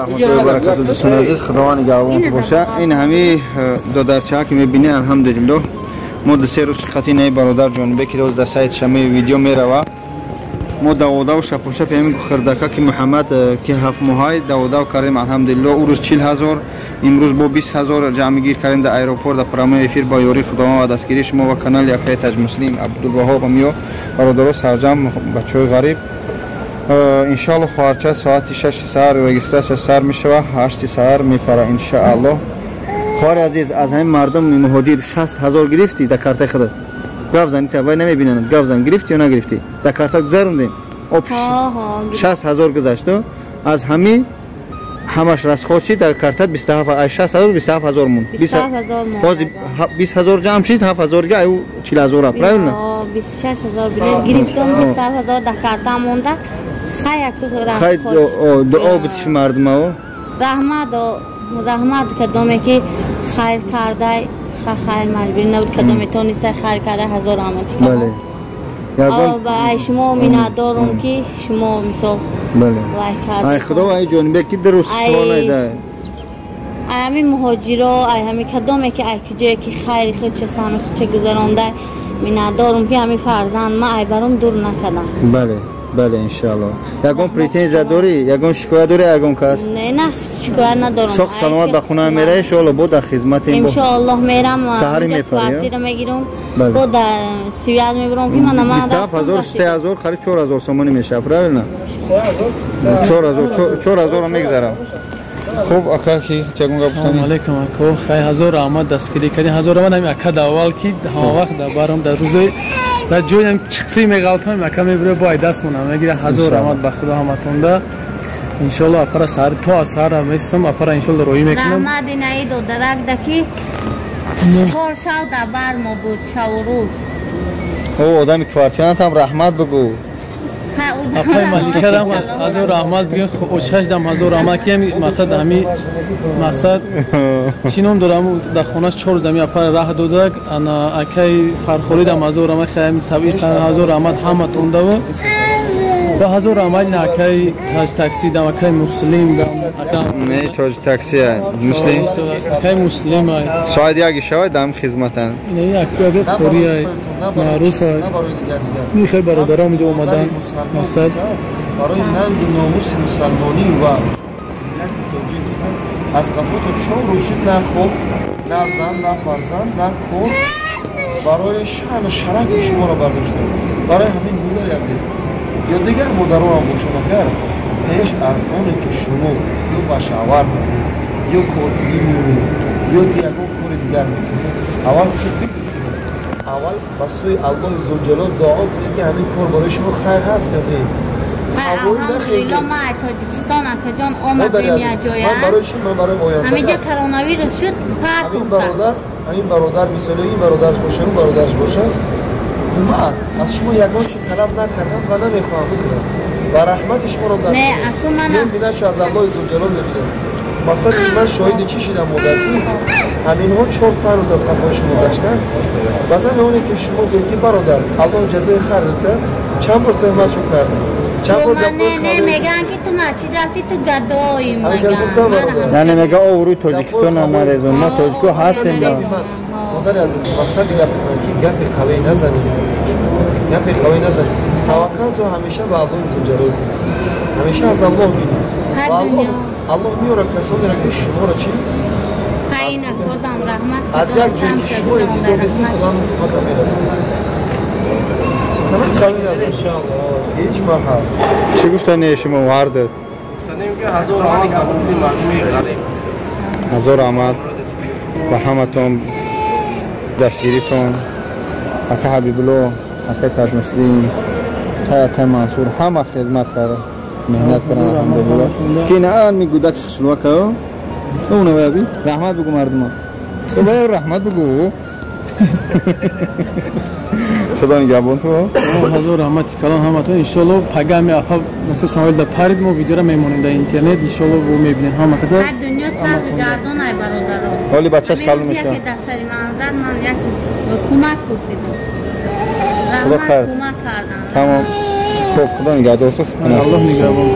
Раҳматуллоҳи ва баракатуҳ дӯстони азиз, худованд нигаҳбон боша. Ин ҳами додарчаҳа ки мебинед, алҳамдулиллоҳ, мо ду-се рӯз қати наи бародар Ҷонибек, ки роз дар сайт шамаи видео мерава, мо даводав шапошап ҳамин хирдака ки Муҳаммад ки ҳафт моҳай даводав кардем, алҳамдулиллоҳ. Ӯ рӯз 40 000, имрӯз бо 20 000 ҷамъгир кардем дар аэропорт, дар прямой эфир, бо ёрии худованд ва дастгирии шумо ва канали акаи Таҷмуслим Абдулваҳоб амиё бародаро сарҷам бачаҳои ғариб. Иншаалло, хоҳарча соати 6 саҳар регистрация сар мешава, 8 саҳар мепара, иншаалло. Хоҳари азиз, аз ҳамин мардум муҳоҷир 60 000 гирифтӣ дар картаи худат? Гап зан, вай намебинанд. Гап зан, гирифтӣ ё нагирифтӣ? Дар карта гузарондем, 60 000 гузашту аз ҳами ҳамаш расход шид дар картат 27, ай 60 000 27 000 монд. Ҳозир 20 000 ҷамъ шид, 7000 га аю 40 000, правильно? 26 000 билет гирифтум, 27 000 дар карта монда. Хай, дуо битиши мардумао. Раҳмат, раҳмат, кадоме ки хайр кардай, хайр маҷбурӣ набуд, кадоме тонистай хайр кардай, ҳазор раҳмати. Бале. Ай шумо миннатдорум, ки шумо мисол лайк кард. Ай худо, ай Ҷонибек ки дуруст шумо. Ай ҳамин муҳоҷиро, ай ҳамин кадоме ки ай куҷое ки хайри худша сами худша гузарондай, миннатдорум, ки ҳамин фарзанд ма ай баром дур накардам. Бале, бале, иншаалло. Ягон претензия дорӣ, ягон шикоят дорӣ, ягон кас? Не, на, шикоят надорам. Соқ саломат ба хона мераи, иншоалло, бо дар хизмати. Иншоаллоҳ, мерам. Саҳари мепари. Квартира мегирам, бо дар связь мебурам, ки мана ман 27 000, 3000, қариб 4000 сомонӣ мешавад, правильно? 4000, 4000-ро мегзарам. Хуб, ака, ки чагон гап? Салом алейкум, ако. Хай, ҳазор раҳмат, дастгирӣ кардӣ. Ҳазор раҳмат ҳамин ака даввал, ки ҳама вақт дар барам, дар рӯзои дар ҷоям чиқрӣ меғалтам, ака мебура, бо ай дастмона мегира. Ҳазор раҳмат ба худо ҳаматонда. Иншоалло, апара саҳар то аз саҳар местам, апара иншоалло роҳӣ мекунам. Раҳмати наи додарак, ки чор шав дар бар мо буд, шаву рӯз. О, одами квартирантам раҳмат бигӯ. Апаи Малика, раҳмат, ҳазор раҳмат бигӯ. Очашдам ҳазор раҳмат, ки ҳами мақсад, ҳами мақсад чӣ ном дорам, дар хонаш чор зами апара раҳ додак. Ана акаи Фархоридам ҳазор раҳмат, ҳами сабиқ, ҳазор раҳмат ҳаматондаву ва ҳазор раҳмат на акаи Таҷ такси дам, акаи Муслим дам. Не, Тоҷ такси Муслим. Акаи Муслим. Соат яки шавад дам хизматан. Не, акаи Қория маъруф, хеле бародарам инҷо омадан, мақсад. Барои нангу номуси мусалмонӣ ва миллати тоҷик аз қафото чор рӯз шуд, на хоб, на зан, на фарзанд, на кор, барои шаъну шарафи шуморо бардоштем. Барои ҳамин, модари азиз ё дигар модаронам бошад, агар пеш аз оне ки шумо ё ба шавар мекунед, ё коркунӣ меёред, ё ки ягон кори дигар мекунед, аввал фикр кунед, аввал ба сӯи Аллоҳи зулҷалол дуо кунед, ки ҳамин кор барои шумо хайр ҳаст ё не. Алҳамдулилло, ма аз Тоҷикистон, акаҷон, омадем як ҷоя. Барои чӣ? Ман барои оянда. Ҳаминҷа коронавирус шуд, партофта. Ҳамин бародар, мисоли ин бародараш боша, ӯ бародараш боша, кӯмак аз шумо ягон чи талаб накардам ва намехоҳам бикунам ва раҳмати шуморо дар Не, аку мана бинашу аз Аллоҳи зулҷалол мебинам. Мақсади ман шоҳиди чӣ шидам, модар, ки ҳаминҳо 4-5 рӯз аз қафои шумо гаштанд. Ба зани оне ки шумо гӯед, ки бародар, Аллоҳ ҷазои хайр дода, чанд бор туҳматшон кардам. Не, не, мегӯянд, ки ту масҷид рафтӣ, ту гадоӣ. Яъне мега оврӯи Тоҷикистон нарезон, мо тоҷико ҳастем. Модари азиз, мақсади гапи ман, ки гапи қавӣ назанед, гапи қавӣ назанед. Таваккалту ҳамеша ба Аллоҳи зулҷалол, ҳамеша аз Аллоҳ бинед. Аллоҳ меорад касонеро, ки шуморо чӣ аз як ҷое ки шумо интизор нестед, Худо кӯмака мерасонад. Суханои қавӣ назанед ҳеҷ маҳал. Чӣ гуфтани шумо ҳарду? Ҳазор раҳмат ба ҳаматон, дастгиритон, ака Ҳабибулло, ака Таҷмуслим, акай Мансур, ҳама хизмат кард, меҳнат кардам, алҳамдулилло, ки ина ами гудаки хушнувака унаваби. Раҳмат бугу мардума, раҳмат бугу. Худо нигаҳбон ту. Ҳазор раҳмати калон ҳаматон. Иншоалло, пагами апа насо самоил да парид, мо видеора мемонем дар интернет, иншоалло, бо мебинем ҳама каса. Дунё чарх гардон, ай бародаро. Ҳоли бачаш калон мешавад. Яке дар сари манзар ман як кӯмак пурсидам, раҳмат, кӯмак кардан. Тамом. Хуб, худо нигаҳдор ту. Аллоҳ нигаҳбон.